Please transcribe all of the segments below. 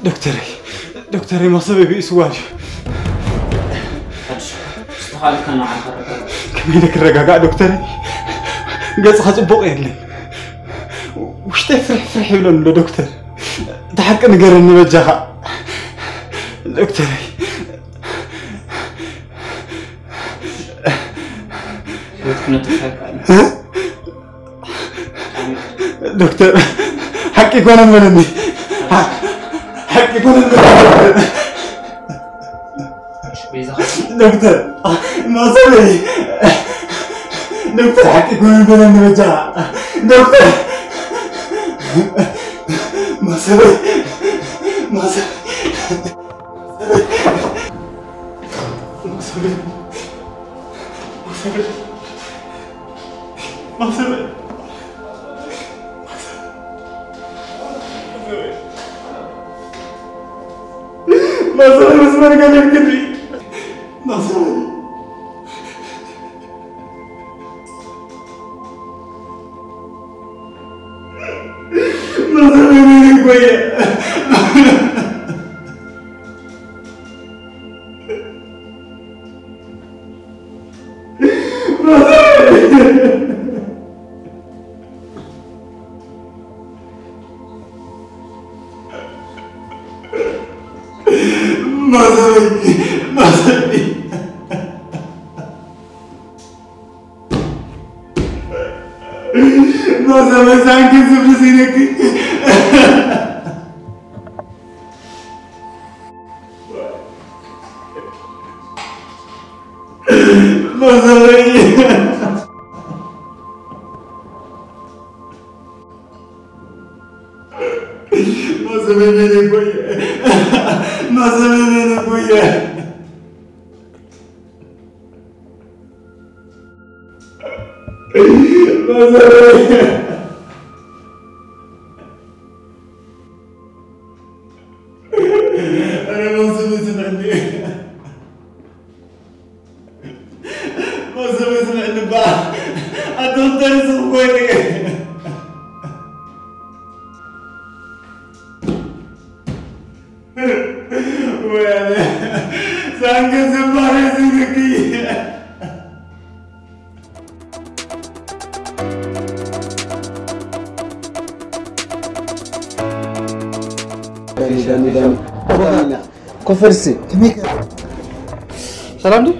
ዶክተረይ፣ ዶክተረይ፣ መኽሰበይ ብኢስዋ ድዩ? ሓድሽ፣ ዝተኻእለካ ንዓኻ ተረጋጋ። ከመይ ኢለ ክረጋጋእ ዶክተረይ? ገጽኻ ጽቡቕ የለን። ውሽጠይ ፍርሕ ፍርሕ ይብለኒ ኣሎ ዶክተር። እቲ ሓቂ ንገረኒ በጃኻ ዶክተረይ። ህይወት ክነጥፍ ኣይከኣልን። እ? ዶክተር፣ ሓቂ ኣይኮነን በለኒ። ሓ-፣ ሓቂ ኣይኮነን በለኒ ዶክተር። ዶክተር፣ ማሰበይ። ዶክተር፣ ሓቂ ኣይኮነን በለኒ በጃ። ዶክተር፣ ማሰበይ። ማሰበይ። ማሰበይ። ማሰበይ። ማሰበይ። ማሰበይ። ማሰበይ። ማሰበይ። ማሰበይ። ኮፈርሲ ከመይ ሰላም ዲ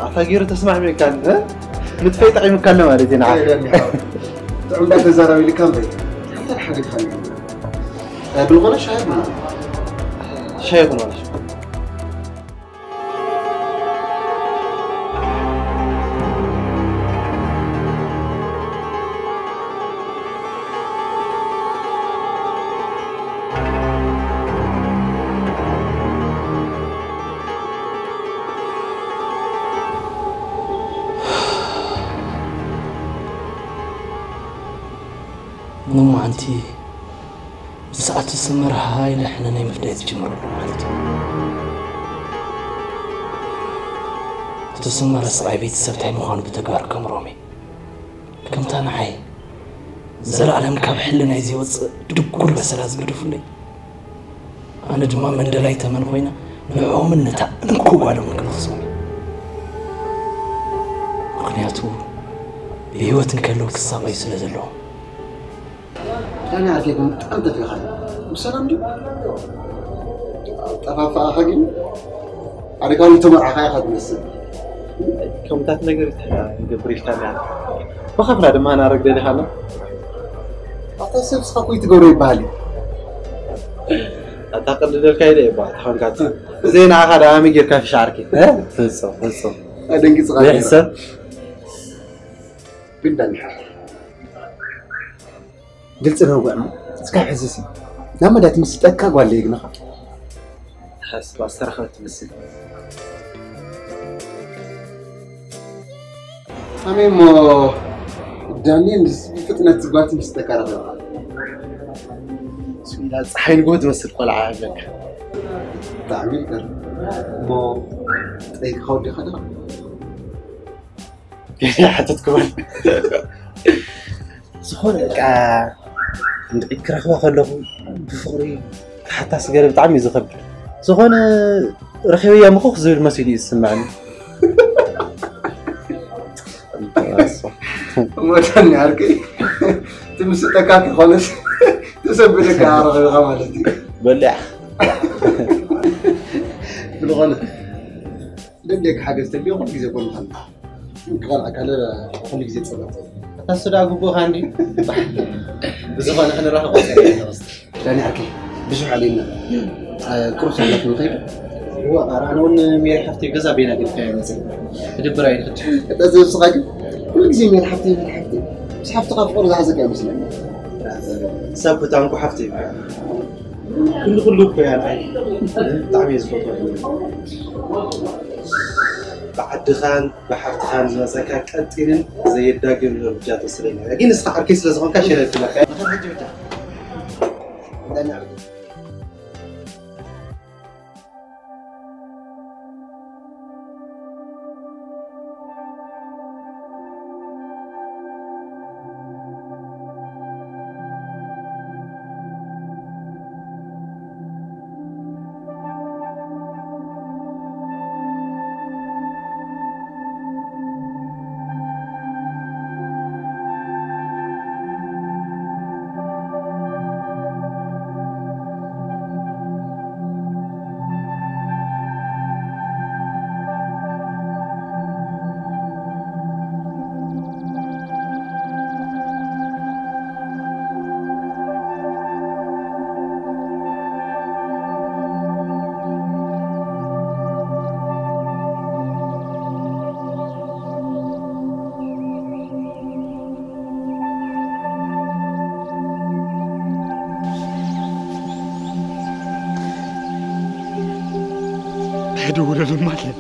ኣታ ገይሩ ተስማዕሚካ ንጥፈይ ጠቂምካ ኣሎ ማለት እዩ ንዓ ጥዑም እንዳተዛራቢ ልካ እንታይ ሓሪፍካ ብልኾነ ሻሂ ሻሂ ይኹን ማለት ሎማዓንቲ ብሰዓቱ ሰመረ ሃይለ ሕነ ናይ ምፍዳይ ዝጅምረሉ ማለት እዩ። እቲ ሰመረ ስቓይ ቤተሰብ እንታይ ምዃኑ ብተግባር ከምሮም እዩ። ከምታ ንዓይ ዘለኣለም ካብ ሕልናይ ዘይወፅእ ድጉል በሰላ ዝገደፉለይ፣ ኣነ ድማ መንደላይ ተመን ኮይነ ንዕኦምን ነታ እንኮ ጓሎምን ክነኽሶም እዩ። ምኽንያቱ ብህይወት እንከለዉ ክሳቐዩ ስለ ዘለዎም። ዳኒ ኣዴ ግን ብጣዕሚ ጠፊእኻ። ብሰላም ድዩ? ጠፋፋእኻ ግን ኣደጋዊ ተመርዓኻ ኢኻ ትመስል። ከምታት ነገር እንታይ ንገብር ኢልካ ኣለኻ? ብኸፍላ ድማ ናረግ ደሊኻ ኣሎ። ኣታ ሰብ ስኻ ኮይ ትገብሮ ይበሃል እዩ። ኣታ ቅልደልካ ኢለ ይበሃል ተኾንካ። ዘይናኻ ደኣ ኣሚ ጌርካ ፍሻ ዓርኪ። ፍጹም፣ ፍጹም። ኣደንጊጽኻ ይሕሰብ። ግን ዳኒ ሓ ግልፂ ነውግዕ እሞ እስካብ ሕዝሲ ናብ መዳ ትምስጠካ ጓል የግንኻ። ሓስባ ዝተረኸበት ትመስል። ኣሜ እሞ ዳኒ ምስ ፍጥነት ዝጓት ምስ ተቀራረበ። ስሚላ ፀሓይ ንጎ ትመስል ቆልዓ ኣለካ። ብጣዕሚ ይገርም። እሞ ጠይቅኻ ወዲኻ ዶ? ሓተት ክበል ዝኾነ በቃ እንድዒ ክረኽባ ከለኹ ብፍቕሪ ክሓታስ ገለ ብጣዕሚ እዩ ዝኸብድ። ዝኾነ ረኺበያ ምኹኽ ዝብል መሲሉ እዩ ዝስምዐኒ። እሞ ዳኒ ዓርከይ፣ እቲ ምስጠካ ክኾነስ ተሰብልካ ረኺብኻ ማለት እዩ። በሊሕ። ብዝኾነ ደልየካ ሓገዝ ተልዮ ኩሉ ግዜ ጎንኻ ኣለና። ክቐንዐካ ለ ኩሉ ግዜ ጸሎት። ኣታ እሱ ደኣ ግቡእኻ እንዲ። ብዝኾነ ክንራኸብ ቆጸረ ኣለኹ። ዳኒ ዓርከይ፣ ብዙሕ ኣለና። ቁርስ ኣለኩም ከይዱ? እዋ፣ ኧረ ኣነ እውን ሜሪ ሓፍቲ ገዛ ቤና ግድካ ይመጽእ። ክድብር ኣይንኽድ። እታ ዘብስኻ ግን ኩሉ ግዜ ሜሪ ሓፍቲ፣ ሜሪ ሓፍቲ። ምስ ሓፍትኻ ፍቕሪ ዝሓዘካ ይመስለኒ። ሰብ ብታንኩ ሓፍቲ ይበሃል። ኩሉ ኩሉ እኮ እያ ንዓይ። ብጣዕሚ እየ ዝፈትዋ። ብዓድኻን ብሓፍትኻን ዝመፀካ ቀጢንን ዘየዳግምን እርምጃ ትወስደልካ። ግን ንስኻ ዓርከይ ስለ ዝኾንካ ሽረ ክብለካ እየ። ንኸድ ሕጂ ብቻ። ሕድውለሉም ኣለኒ።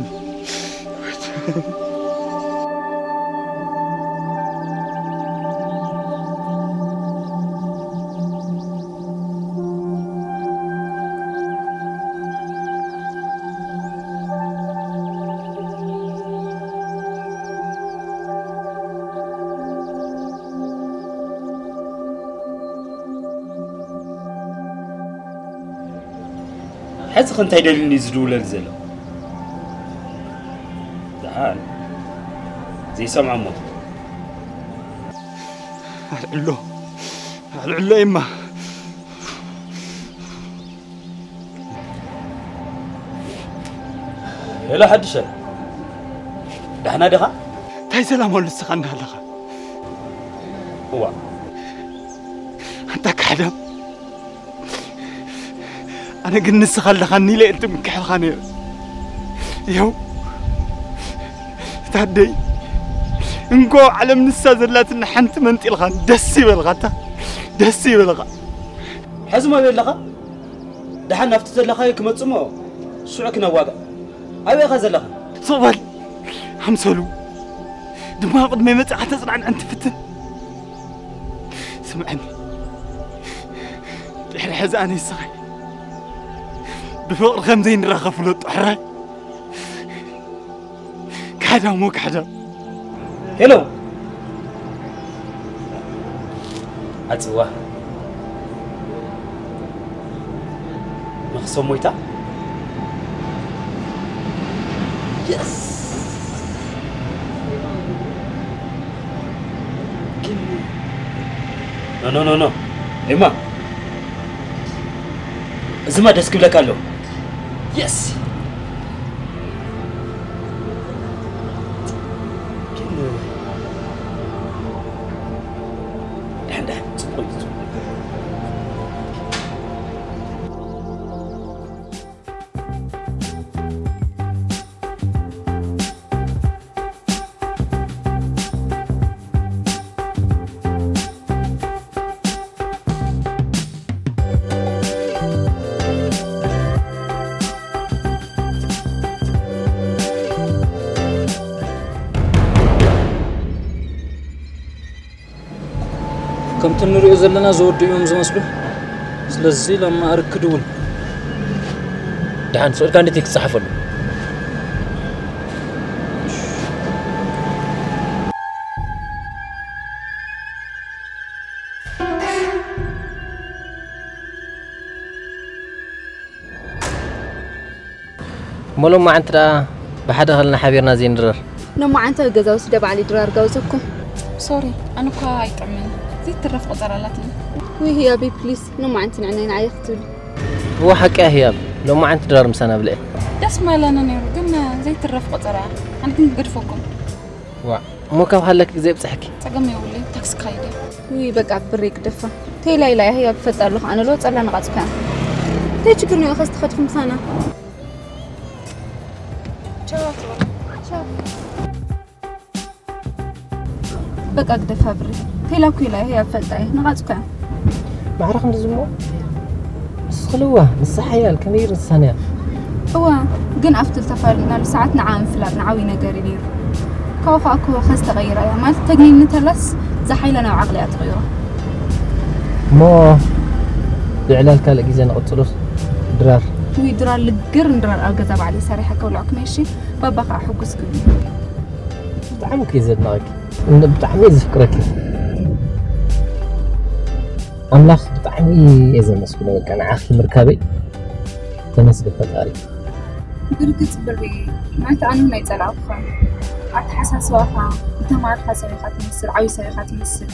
ሕዚ ከ እንታይ ደልኒ እዩ ዝድውለል ዘሎ? ደሓን ዘይሰምዖ እሞ። ኣልዕሎ፣ ኣልዕሎ እማ። ሄሎ ሓድሸ፣ ደሕና ዲኻ? እንታይ ሰላም ኣሎ ንስኻ እናሃለኻ? እዋ። ኣንታ ካሕዳም። ኣነ ግን ንስኻ ኣለኻኒ ኢለ እየ ትምክሐልካ ነይረ። ይኸው እታ ኣደይ እንኮ ዓለም ንሳ ዘላትና ሓንቲ መንጢልካ ደስ ይበልካ፣ ኣታ ደስ ይበልካ። ሕዚ መበይ ኣለኻ? ደሓን ናብቲ ዘለኻዮ ክመጽእ እሞ ሽዑ ክነዋግዕ። ኣበይ ኢኻ ዘለኻ? ስቕ በል ኣምሰሉ። ድማ ቅድመይ መጺኻ ተጽናንዐን ትፍትን። ስምዐኒ፣ ድሕሪ ሕዚ ኣነ ይስኻይ ብፍቕሪ ከም ዘይንራኸብ ፍለጦ፣ ሕራይ። ካሕዳም ወካሕዳም። ሄሎ። ኣጽዋ። መኽሰብ ሞይታ? የስ። ግን ኖ፣ ኖ፣ ኖ፣ ኖ። ኤማ። እዚማ ደስ ክብለካ ኣለዎ። የስ። ግን ደሓን፣ ደሓን፣ ጽቡቕ እዩ፣ ጽቡቕ እዩ። እንሪኦ ዘለና ዘወድኡ እዮም ዝመስሉ። ስለዚ ለማ ኣርክ ድውል። ደሓን ስእልካ እንዴት ክትጽሓፈሉ? እሞ ሎማዓንቲ ደኣ ብሓደ ከለና ሓቢርና ዘይንድረር። ሎማዓንቲ ኣብ ገዛ ወሲደ ባዕሊ ድራር ጋብዘኩም። ሶሪ፣ ኣነ እኳ ኣይጥዕምን። ዘይትረፍ ቆጸራ ኣላትኒ። ውይ ህያበይ ፕሊስ፣ ሎማዓንቲ ንዕናይ ንዓይ ክትብሊ። እወ ሓቂ እያ ህያብ፣ ሎማዓንቲ ድራር ምሳና ብልዒ። ደስ ምበለኒ ነይሩ፣ ግን ዘይትረፍ ቆጸራ። ኣነ ግን ክገድፈኩም። ዋዕ፣ እሞ ካብ ሃለኪ ግዜ ይብጽሐኪ። ጸገም የብሉይ፣ ታክሲ ክኸይድ እየ። ውይ በቃ ብሬ ግደፋ። ተይላ ኢላ እያ ህያብ ፈጣ ኣለኹ፣ ኣነ ልወጸላ ንቓጽካ። እንታይ ችግር ነው ከስትኸድኩም ምሳና? ቻው ትበል። ቻው። በቃ ግደፋ ብሪ። ቴላ እኮ ኢላ እያ ፈጣ እያ። ንቓጽካ። ማዕረ ክንዲ ዝሞ? ንስኺ ልዋ፣ ንሳ ሓያል፣ ከመይ ርሳንያ? እዋ፣ ግን ኣብቲ ዝተፋለጥናሉ ሰዓት ንዓ ምፍላጥ ንዓብይ ነገር እዩ ነይሩ። ካብኡ ኸዓ እኮ ኸዚ ተቐይራ እያ። ማለት ተግኒኒ ተላስ ዝሓይላ ናብ ዓቕሊ እያ ትቕይሮ። እሞ ብዕላል ካልእ ግዜ ንቕጽሉስ ድራር። ውይ ድራር ልግር ንድራር ኣብ ገዛ ባዕለይ ሰሪሐ ከብልዐኩም እየ እሺ። ባባ ኸዓ ሕጉስ ግብሪ። ብጣዕሚ እኮ እየ ዘድንቐኪ። እንደ ብጣዕሚ እየ ዘፍቅረኪ። ኣምላኽ ብጣዕሚ እየ ዘመስግኖ በቃ ንዓኺ ምርካበይ። ተመስገን ፈጣሪ። ብርግጽ ብሪ ማለት ኣነ ናይ ጸላእኩኻ ኣተሓሳስባኻ ዝተማርኻ ሰብ ኢኻ ትመስል ዓብዪ ሰብ ኢኻ ትመስል።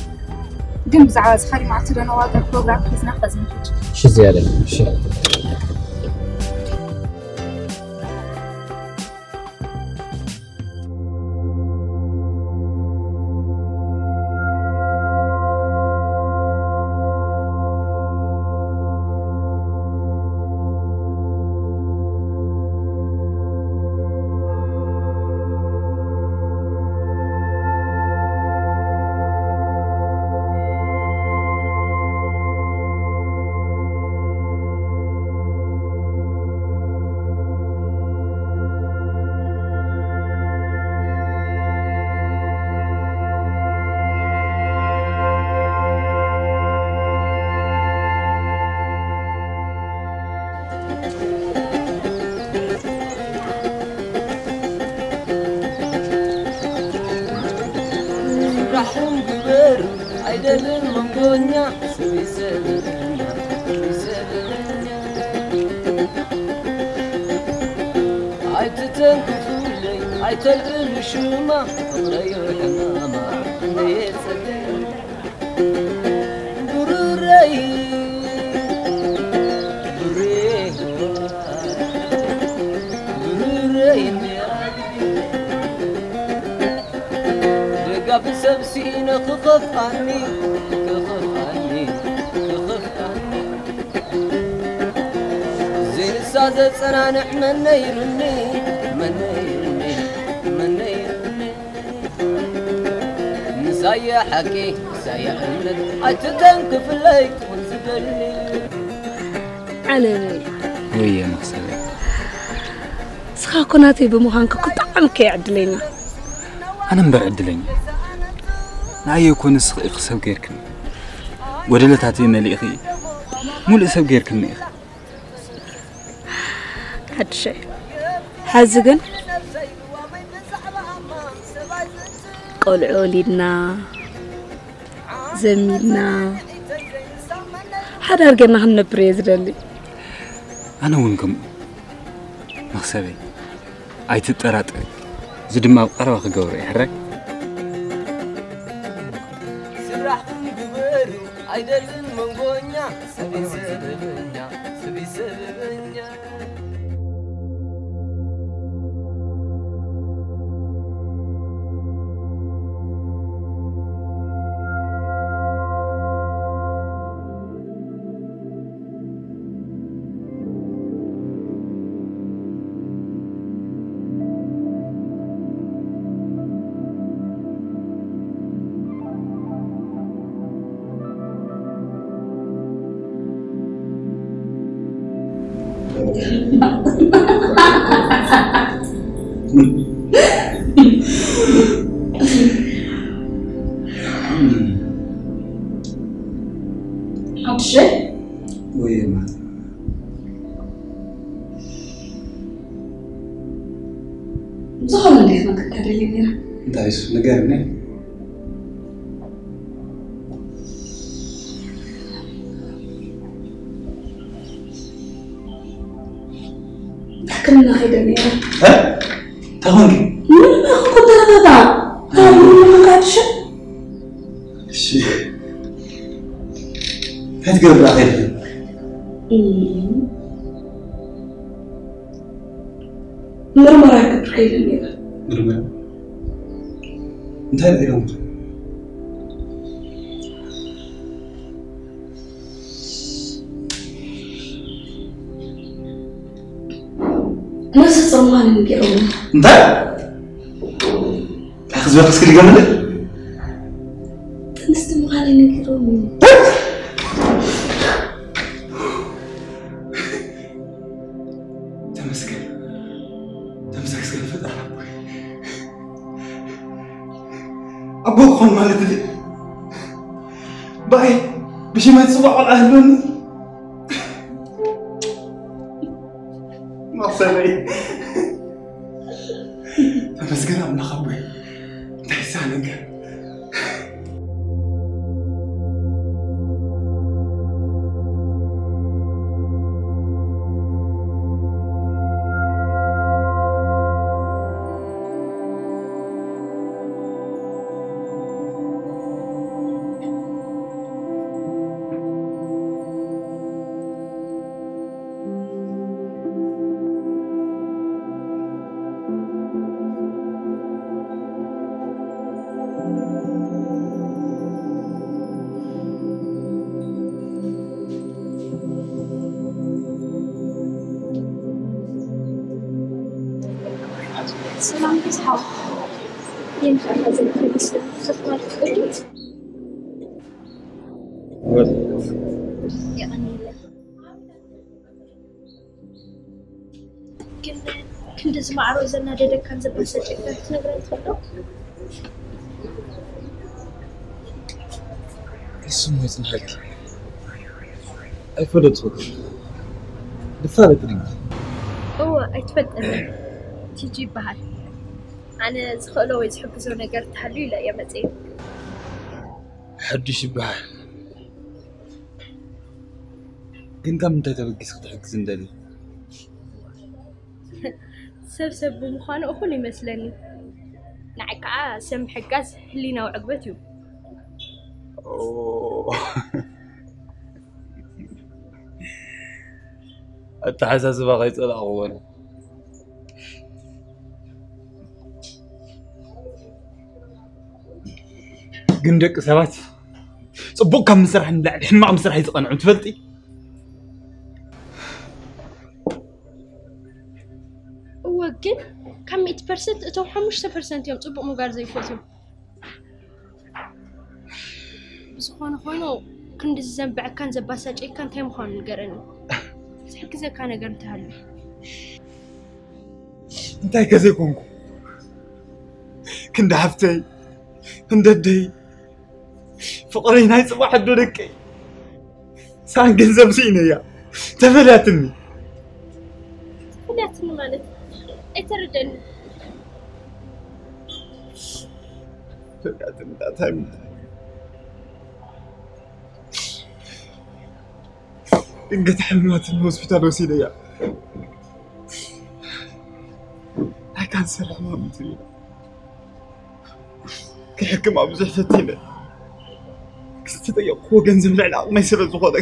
ግን ብዛዕባ እዚ ኸሪ መዓልቲ ዶ ነዋገር ፕሮግራም ሒዝና ከዚ ንኽድ። እሺ ዝያዳ እሺ። ስራሕኹም ግበሩ ኣይደልን መንጎኛ ሰብ ይሰብረኛ ሰብ ይሰብረኛ። ኣይትተንክፉለይ ኣይተልዕሉ ሽማ ፍቕረዮ ሕማማ እነየ ጸገም። ብሩረይ ብሩረይ ብሩረይ ደጋፊ ሰብ ስኢነ ክኸፍኣኒ ክኸፍኣኒ ክኸፍኣኒ ዘይንሳ ዘጸናንዕ መነይርኒ መነይርኒ መነይርኒ ንሳየ ሓቂ ንሳየ እምነት ኣይትተንክፍለይ ክኹን ዝደሊ። ዓለመይ። ወየ መኽሰበይ። ንስኻ እኮ ናተይ ብምዃንካ እኮ ብጣዕሚ እኮ እየ ዕድለኛ። ኣነ እምበር ዕድለኛ። ንዓየ እኮ ንስኺ ኢኺ ሰብ ገይርክኒ። ጎደለታተይ መሊእኺ ሙሉእ ሰብ ገይርክኒ ኢኺ። ሓድሸይ። ሐዚ ግን ቆልዑ ወሊድና ዘሚድና ሓዳር ጌርና ክንነብር እየ ዝደሊ። ኣነ እውን ከምኡ መኽሰበይ። ኣይትጠራጠሪ። እዚ ድማ ኣብ ቀረባ ክገብሮ እየ ሕራይ። ስራሕኩም ግበሩ ኣይደልን መንጎኛ ሰብ ይሰብበኛ ሰብ ይሰብበኛ። ሓድሸይ? ወይ እማ። ዝኾነ እንዴት መጠን ተደልየ ነይረ? እንታይ እሱ? ንገርኒ። ሕክምና ከይደ ነይረ። እ? እንታይ ኾንኪ? ምንም ኣይኮንኩ፣ ተረጋጋ። እንታይ ምንም ኣይኮንኩ፣ ሓድሸይ? እሺ። እንታይ ትገብር ደኣ ከይድኪ? እም። ምርመራ ክገብር ከይደ ነይረ። ምርመራ? እንታይ ርኢኹም? ነፍሰ ጾር ምዃነይ ነጊሮምኒ። እንታይ? እንታይ ክዝበል ክስክል ይገብርልይ? ጥንስቲ ምዃነይ ነጊሮምኒ። ተመስገን። ተመስገን ፈጣሪ ኣቦይ። ኣቦ ክኾን ማለት እዚ። ባይ ብሽመይ ዝጽዋዕ ቆልዓ ይህልወኒ። መቕሰነይ። ተመስገን ኣምላኽ ኣቦይ። እንታይ ይሳነካ? ሰላም ተስፋ። የምሻኻ ዘንክልስ ሰጥማት ቅዱት። የቐኒለ። ግን ክንዲ ዝማዕሮ ዘናደደካን ዘባሰጨካን ክትነግረን ትኽእል ዶ? እሱ ሞ ይጽንሓልኪ። ኣይፈለጥኩ። ድፋር ኣይትድግፍ። እወ፣ ኣይትፈልጠንን። ቲጂ ይበሃል። ኣነ ዝኽእሎ ወይ ዝሕግዞ ነገር እንተሃልዩ ኢለ እየ መጽየ። ሓድሽ ይበሃል። ግን ካብ ምንታይ ተበጊስ ክትሕግዝ እንደሊ? ሰብ ሰብ ብምዃኑ እኹል ይመስለኒ። ንዓይ ከዓ ሰብ ምሕጋዝ ህሊናዊ ዕግበት እዩ። ኦ፣ ኣተሓሳስባ ከይጸላእኽዎ። ግን ደቂ ሰባት ጽቡቕ ካብ ምስራሕ ንላዕሊ ሕማቕ ምስራሕ እዩ ዝቐንዖም፣ ትፈልጢ? እወ፣ ግን ካብ ሚእቲ ፐርሰንት እቶም ሓሙሽተ ፐርሰንት እዮም ጽቡቕ ምግባር ዘይፈትዩ። ብዝኾነ ኮይኑ፣ ክንዲ ዝዘንብዐካን ዘባሳጨካን እንታይ ምዃኑ ንገረኒ። ዝሕግዘካ ነገር እንተሃልዩ። እንታይ ከ ዘይኮንኩ? ክንዲ ሓፍተይ፣ ክንዲ ኣደይ፣ ፍቕረይ ናይ ጽባሕ ኣዶ ደቀይ። ሳን ገንዘብ ስኢነያ። ተፈልያትኒ። ተፈልያትኒ ማለት ኣይተረደኒ። ተፈልያትኒ ዳታ ይምታ። ድንገት ሕማማትን ሆስፒታል ወሲደያ። ናይ ካንሰር ሕማም እዩ ትብል። ክሕክማ ብዙሕ ፈቲነ። ዝተጠየቕኩዎ ገንዘብ ልዕሊ ዓቕመይ ስለ ዝኾነ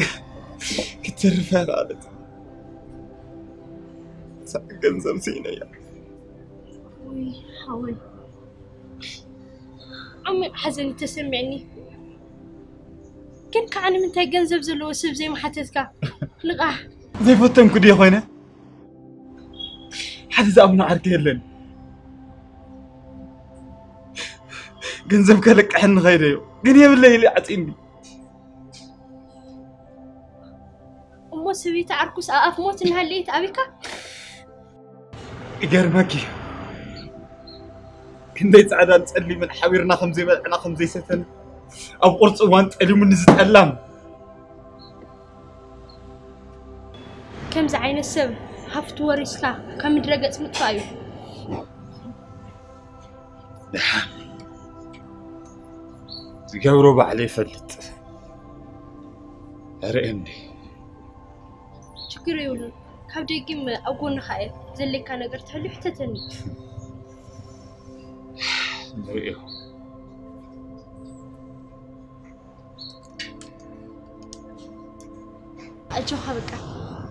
ክትተርፍ ኣይኸኣለት። ገንዘብ ስኢነያ። ውይ፣ ሓወይ። ዓሚቕ ሓዘን እዩ ተሰሚዕኒ። ግን ከዓ ንምንታይ ገንዘብ ዘለዎ ሰብ ዘይምሓተትካ? ልቓሕ። ዘይፈተንኩ ድየ ኮይነ? ሓደ ዝኣምኖ ዓርከይ የለን። ገንዘብ ከለቅሐኒ ከይደዮ። ግን የብለይ ኢሉ ዓፂኒ። እሞ ሰበይቲ ዓርኩስ ኣብ ኣፍ ሞት እናሃለየት ኣበይካ? ይገርመኪ፣ ክንደይ ጻዕዳን ጸሊምን ሓቢርና ከም ዘይበልዕና ከም ዘይሰተነ፣ ኣብ ቁርጺ እዋን ጠሊሙኒ ዝጠላም፣ ከምዚ ዓይነት ሰብ ሃፍቲ ወሪስካ ካብ ምድረ ገጽ ምጥፋእ እዩ። ደሓን ዝገብሮ ባዕለ ይፈልጥ። ርኤ እንዴ ችግር የብሉን። ካብ ደጊም ኣብ ጎንኻ እየ። ዘለካ ነገር ተህሉ ሕተተኒ። ንርእዮ ኣጆኻ በቃ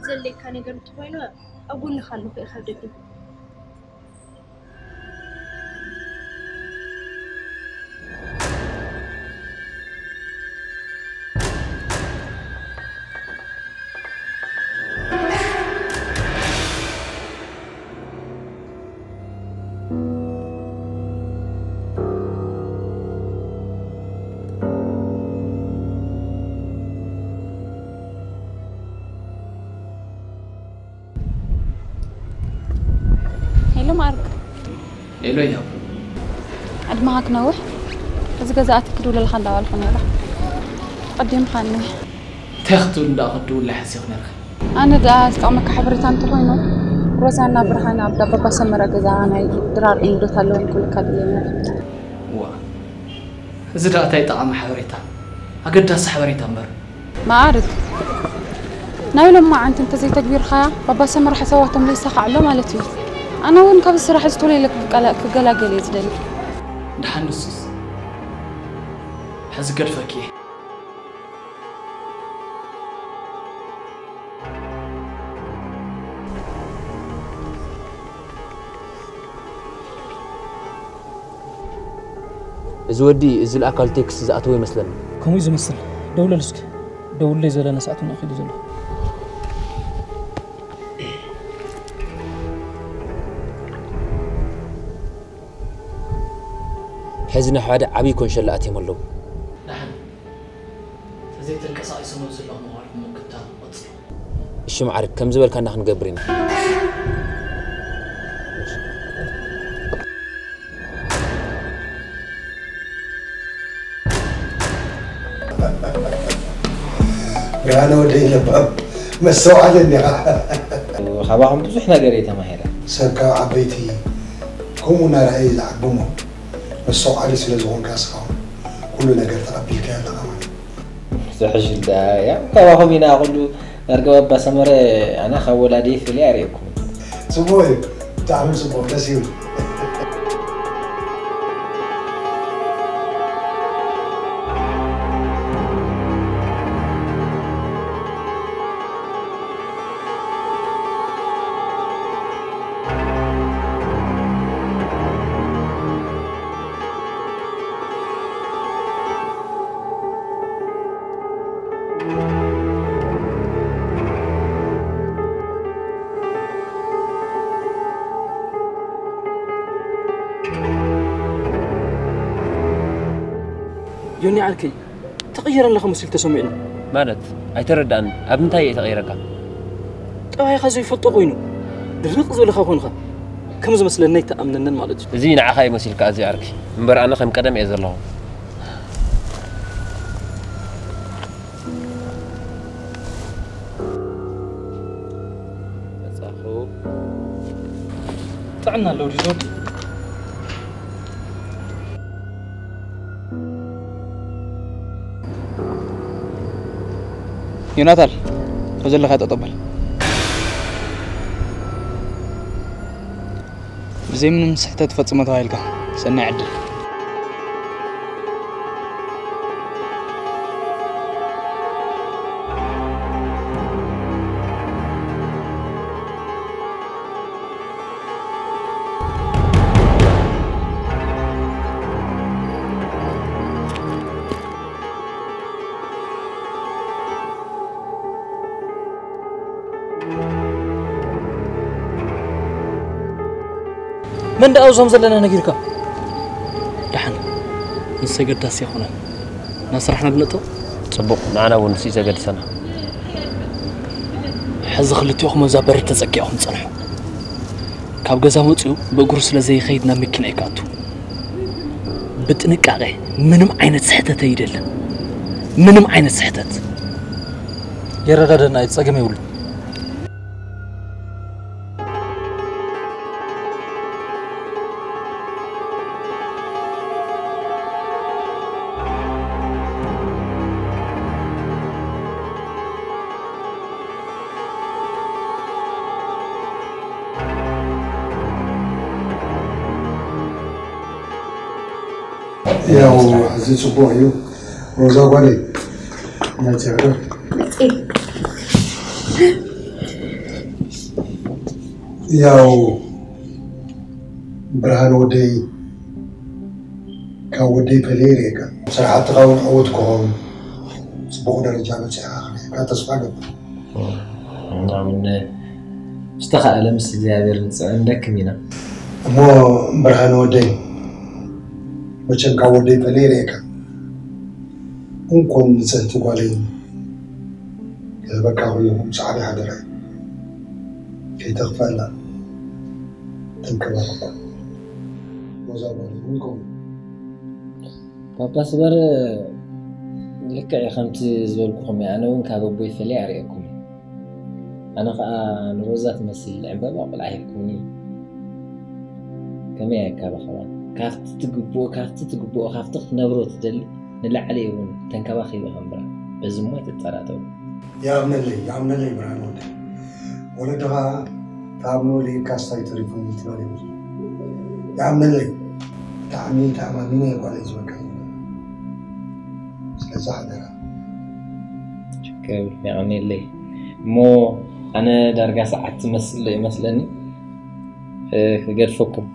ዘለካ ነገር እንተኾይኑ ኣብ ጎንኻ ኣለኹ እየ ካብ ደጊም። ሄሎ ማርክ። ሄሎ ያው ዕድመኻ ክነውሕ፣ እዚ ገዛ ኣትክ ክድውለልካ እንዳበልኩ ነይረ። ቀዲምካኒ። እንታይ ክትብል እንዳ ክትድውል ሓሲኽ ነርካ? ኣነ ደኣ ዝጠቕመካ ሓበሬታ እንተኾይኑ፣ ሮዛና ብርሃን ኣብ ዳባባ ሰመረ ገዛ ናይ ድራር ዕንግዶት ኣለወን ክብለካ ድልየ ነይረ። ዋ፣ እዚ ደኣ እንታይ ጠቓሚ ሓበሬታ? ኣገዳሲ ሓበሬታ እምበር። መዓርግ፣ ናይ ሎማዓንቲ እንተዘይተግቢርካያ፣ ባባ ሰመረ ሓሳባቶም ለይሳኻዕ ኣሎ ማለት እዩ። ኣነ እውን ካብዚ ስራሕ እዚ ቶሎ ኢለ ክገላ- ክገላገል እየ ዝደሊ። ደሓን ንሱስ፣ ሕዚ ገድፈኪ እየ። እዚ ወዲ እዚ ዝለኣካሉ ቴክስት ዝኣተወ ይመስለኒ። ከምኡ እዩ ዝመስል። ደውለሉ እስኪ። ደውለለይ፣ ዘለና ሰዓት እውን ኣኺሉ ዘሎ። ሕዚ ናብ ሓደ ዓብዪ ኮንሸላ ኣትዮም ኣለዉ። ደሓን ተዘይተንቀሳቒሶም ኣብዚ ዘለኹም ኣዋልድ ምክትታል ቀጽሉ። እሺ መዓርግ፣ ከም ዝበልካና ክንገብር ኢና። ብርሃነ ወደይ ለባም መስተውዓሊ እኒኻ። ካባኹም ብዙሕ ነገር እየ ተማሂረ። ሰብ ካብ ዓበይቲ ከምኡ እናረኣየ ዝዓቢ እሞ መስተውዓሊ ስለ ዝኾንካ እስኻ እውን ኩሉ ነገር ተቐቢልካዮ ኣለኻ ማለት እዩ። ዝሕሽ እንዳ ያው ካባኹም ኢና ኩሉ ዳርጋ ባባ ሰመረ ኣነ ካብ ወላዲ ፍልይ ኣርእየኩም። ጽቡቕ እዩ። ብጣዕሚ ጽቡቕ፣ ደስ ይብል። ዮኒ ዓርከይ፣ ተቐይረ ኣለኻ መሲሉ ተሰሚዑኒ። ማለት ኣይተረዳእን። ኣብ ምንታይ እየ ተቐይረካ? ጠባይኻ ዘይፈልጦ ኮይኑ ድርቕ ዝበልኻ ኮንኻ ከም ዝመስለኒ ኣይተኣምነንን ማለት እዩ። እዚ ንዓኻ እዩ መሲልካ ኣዝዩ ዓርኪ፣ እምበር ኣነ ከም ቀደም እየ ዘለኹ። መጻኹ። ጥዕና ኣለዎ ድዩ ዞዲ? ዮናታን፣ ካብ ዘለኻ ጠጠው በል። ብዘይ ምንም ስሕተት ፈጽሞ ተባሂልካ። ሰናይ ዕድል። መን ደኣ እዞም ዘለና ነጊርካ? ደሓን፣ ንሱ ኣገዳሲ ኣይኮነን። ናብ ስራሕና ድነጥፍ። ጽቡቕ፣ ንዓና እውን ንሱ እዩ ዘገድሰና። ሕዚ ክልቲኦኹም ኣብዛ በሪ ተጸጊዕኹም ጽንሑ። ካብ ገዛ መጺኡ ብእግሩ ስለ ዘይኸይድ ናብ መኪና እዩ ክኣቱ። ብጥንቃቄ፣ ምንም ዓይነት ስሕተት ኣይደልን። ምንም ዓይነት ስሕተት። የረዳደና፣ ጸገም የብሉ። ያው፣ እዚ ጽቡቕ እዩ። ሮዛ ጓለይ፣ መጺኣ ዶ? መጺኣ። ያው፣ ብርሃን ወደይ፣ ካብ ወደይ ፈለየ ይርእየካ። ስራሕትኻ እውን ዕዉት ክኸውን፣ ጽቡቕ ደረጃ በጺሕካ ክርእየካ ተስፋ እገብር። እና እውን ዝተኻእለ ምስ እግዚኣብሔር ንጽዕንደክም ኢና። እሞ ብርሃን ወደይ፣ መቸም ካብ ወደይ ፈለየ ይርእየካ። እንኮን ንጽህቲ ጓለይ ክህበካ ኩሉ ሰዓቢ ሓደራ እዩ። ከይተኽፈላ ተንከባኸባ። ሮዛ ጓለይ እውን ከምኡ። ፓፓ ስበር ልክዕ እዩ፣ ከምቲ ዝበልኩኹም እዩ። ኣነ እውን ካብ ኣቦይ ፈለየ ኣርእየኩም እዩ። ኣነ ኸኣ ንሮዛ ትመስል ዕምበባ ቆልዓ ሂብኩምኒ። ከመይ ኣይከባኸባን? ካብቲ ትግብኦ፣ ካብቲ ትግብኦ፣ ካብቲ ክትነብሮ ትደሊ ንላዕሊ እውን ተንከባኺበ ከንብራ። በዚ እሞ ኣይትጠራጠሩ። ይኣምነለይ፣ ይኣምነለይ ብርሃን ወደይ። ወለድኻ ትኣምኖ ለይካስ እንታይ ተሪፉኒ ትበል የብሉ። ይኣምነለይ። ብጣዕሚ ተኣማሚነ እየ ጓለይ ዝበልካ። ስለዚ ሓደራ። ችግር የብሉን፣ የቐንየለይ። እሞ ኣነ ዳርጋ ሰዓት ትመስል ዶ ይመስለኒ? እ፣ ክገድፈኩም።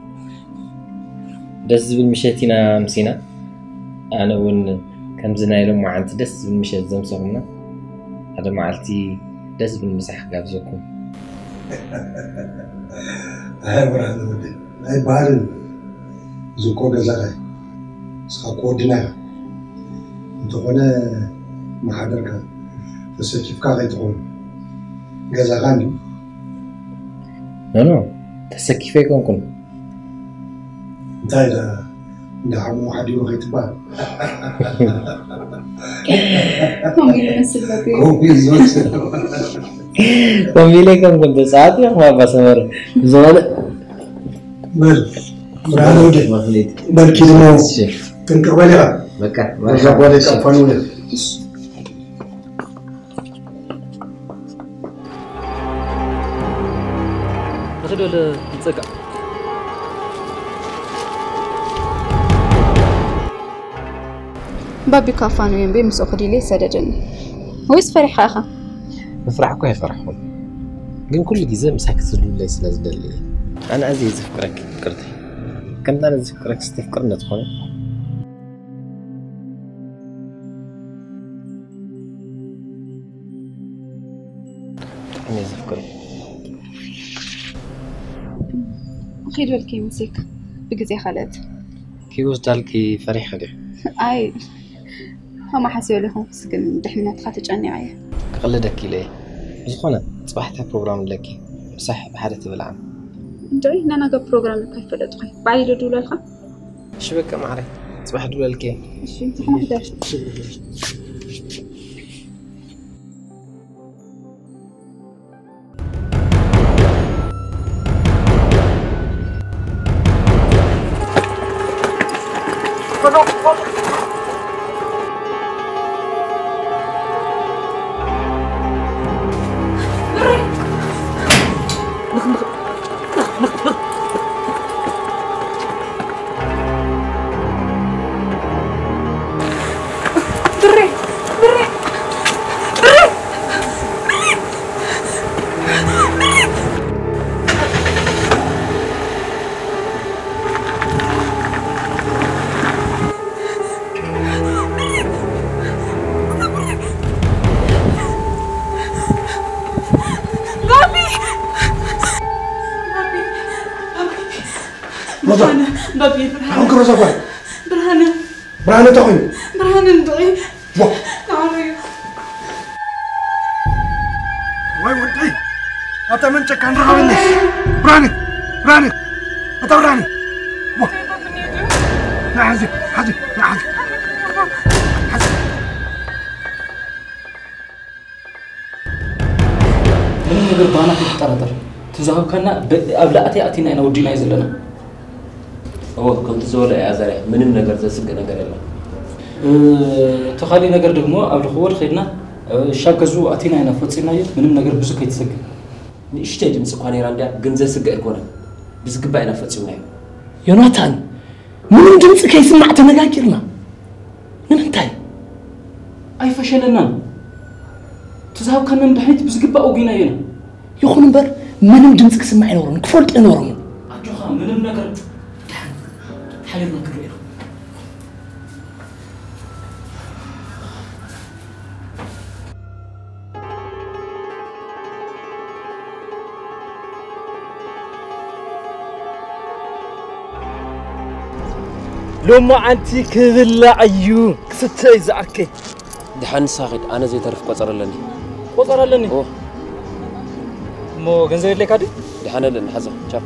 ደስ ዝብል ምሸት ኢና ኣምሲና። ኣነ እውን ከምዚ ናይ ሎማዓንቲ ደስ ዝብል ምሸት ዘምሰኹምና፣ ሓደ መዓልቲ ደስ ዝብል ምሳሕ ክጋብዘኩም። ኣይ ብርሃነ ወደይ፣ ኣይበሃልን። እዚ እኮ ገዛኻ እዩ። ንስኻ እኮ ወድና ኢኻ። እንተኾነ መሓደርካ ተሰኪፍካ ከይትኾን። ገዛኻ እንድዩ። ኖ፣ ኖ፣ ተሰኪፈ ኣይኮንኩን። እንታይ ደኣ፣ እንዳ ሓሙ ሓዲሩ ከይትበሃል። ከምኡ እዩ ዝመስል በቢ። ከምኡ እዩ ዝመስል። ከምኡ ኢለ ኣይኮንኩን፣ ተጻዋቲ ኢኹም ኣባ ሰመረ። ብዝኾነ በል፣ ብርሃነ ወደይ። ማክሌት። በል ኪድ እሞ። እሺ። ጥንቅቕ በል ኢኻ። በቃ፣ እዛ ጓለይ እሺ። ካብ ፋኑኤል። ንኽደለ ንጸጋዕ። ባቢ ካፋኑ የምቤ ምስኡ ክዲለ ይሰደደኒ። ወይስ ፈሪሕካ ኢኻ? ምፍራሕ እኮ ኣይፈራሕኩን። ግን ኩሉ ግዜ ምሳኪ ክትህሉለይ ስለ ዝደሊ እየ። ኣነ ኣዝየ ዘፍቅረኪ ፍቅርቲ። ከምታ ኣነ ዘፍቅረኪ ዝተፍቅርነት ኾነ። ብጣዕሚ እየ ዘፍቅሮ። ኺድ በልኪ መሲልካ ብግዜ ካልአት። ኪወስዳልኪ ፈሪሕኺ ድዩ? ኣይ፣ ከምኡ ሓሲበ ኣይኮንኩን፣ ግን ድሕነትካ ተጨኒቐ እየ። ክቕልደኪ ኢለ እየ። ብዝኾነ፣ ጽባሕ እንታይ ፕሮግራም ኣለኪ? ምሳሕ ብሓደ ትበልዓ። እንድዒ፣ ናናጋ ፕሮግራም እኳ ኣይፈለጥኩ። ባዕለይ ዶ ድውለልካ? እሺ በቃ ማዕረይ፣ ጽባሕ ድውለልኪ። እሺ፣ ንሕና ሕደር። ብሬ! ብሬ! ብሬ! ባቢ! ባቢ! ባቢ! ሮዛ! ብርሃነ! ባቢ! ብርሃነ! ኣሁን ሮዛ ጓል! ብርሃነ! ብርሃነ እንታይ ኮይኑ? ብርሃነ እንድዒ! ዋ! ንዓረዩ! ወይ ወደይ! ኣታ መን ጨካን ረኸበኒ? ብርሃነ! ብርሃነ! ኣታ ብርሃነ! ዋ! ና ሓዚ! ሓዚ! ና ሓዚ! ሓዚ! ምንም ነገር ባና ከይትጠራጠር። ትዛሃብካና ብ-፣ ኣብ ላእቲ ኣቲና ኢና ወዲናዮ ዘለና። እወ፣ ከምቲ ዝበሎ እያ ዛሬ ምንም ነገር ዘስግእ ነገር የለን። እ፣ እቲ ካሊእ ነገር ደግሞ ኣብ ልኽወል ኸይድና፣ እ፣ ሻብ ገዝኡ ኣቲና ኢና ፈጺምናዮ። ምንም ነገር ብዙ ከይትሰግእ። ንእሽተይ ድምፂ እኳ ነይራ እንድያ፣ ግን ዘስግእ ኣይኮነን። ብዝግባእ ኢና ፈጺምናዮ። ዮናታን፣ ምንም ድምፂ ከይስማዕ ተነጋጊርና። ንምንታይ? ኣይፈሸለናን። እቲ ዝሃብካና መድሓኒት ብዝግባእ ወጊናዮ ኢና። ይኹን እምበር ምንም ድምፂ ክስማዕ ኣይነበሮን፣ ክፈልጦ ኣይነበሮን። ኣጆኻ፣ ምንም ነገር ደሓን ሓቢርና ክንሪኦ ኢና። ሎማዓንቲ ክብላዕ እዩ፣ ክስተ እዩ ዝኣከይ። ድሓን ንስኻ ኺድ፣ ኣነ ዘይተርፍ ቆጸር ኣለኒ። ቆጸር ኣለኒ? ኦ። እሞ ገንዘብ የድልየካ ድዩ? ድሓን ኣለኒ፣ ሓዞ። ቻው።